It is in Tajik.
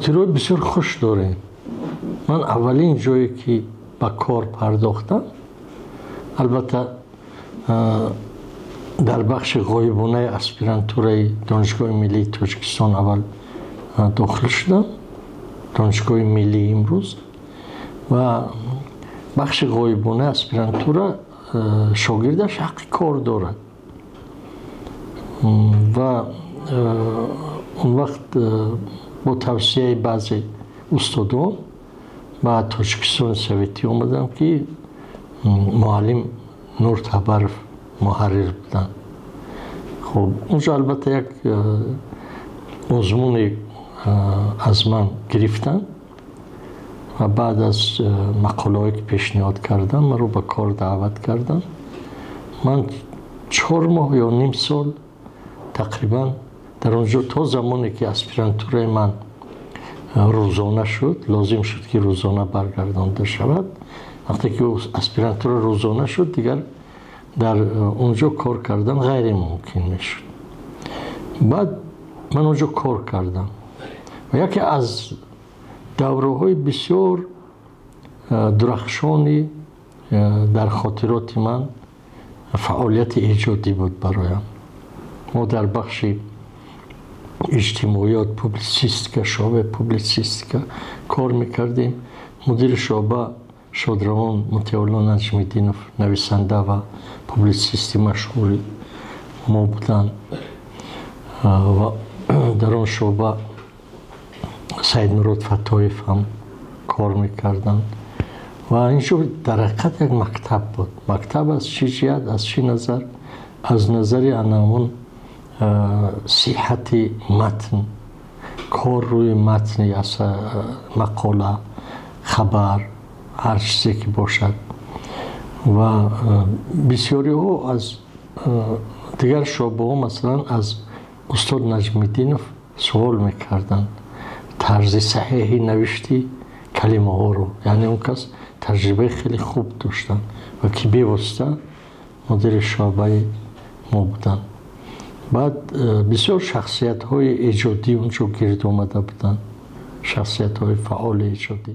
Хотираҳои бисёр хуш дорем. Ман аввалин ҷое ки ба кор пардохтам, албатта, дар бахши ғоибонаи аспирантураи Донишгоҳи миллии Тоҷикистон аввал дохил шудам, Донишгоҳи миллии имрӯз, ва бахши ғоибонаи аспирантура шогирдаш ҳаққи кор дорад. Ва он вақт бо тавсияи баъзе устодон ба Тоҷикистони Советӣ омадам, ки муаллим Нур Табаров муҳаррир буданд. Хуб, онҷо албатта як озмуне аз ман гирифтанд ва баъд аз мақолаҳое ки пешниҳод кардам, маро ба кор даъват карданд. Ман 4 моҳ ё ним сол тақрибан дар он ҷо, то замоне ки аспирантураи ман рӯзона шуд, лозим шуд ки рӯзона баргардонда шавад. Вақте ки аспирантура рӯзона шуд, дигар дар он ҷо кор кардан ғайримумкин мешуд. Баъд ман он ҷо кор кардам ва яке аз давраҳои бисёр дурахшони дар хотироти ман фаъолияти эҷодӣ буд бароям. Мо дар бахши иҷтимоиёт, публитсистика, шӯъбаи публитсистика кор мекардем. Мудири шӯъба шодравон Мутеулло Наҷмиддинов, нависанда ва публитсисти машҳури мо буданд, ва дар он шӯъба Саидмурод Фаттоев ҳам кор мекарданд. Ва инҷо дар ҳақиқат як мактаб буд. Мактаб аз чӣ ҷиҳат, аз чӣ назар? Аз назари анамон сиҳати матн, кор рӯи матни мақола, хабар, ҳар чизе ки бошад. Ва бисёриҳо аз дигар шӯъбаҳо, масалан, аз устод Наҷмиддинов суол мекарданд тарзи саҳеҳи навишти калимаҳоро. Яъне он кас таҷрибаи хеле хуб доштанд ва ки бевосита мудири шӯъбаи мо буданд. Баъд бисёр шахсиятҳои эҷодӣ онҷо гирд омада буданд, шахсиятҳои фаъоли эҷодӣ.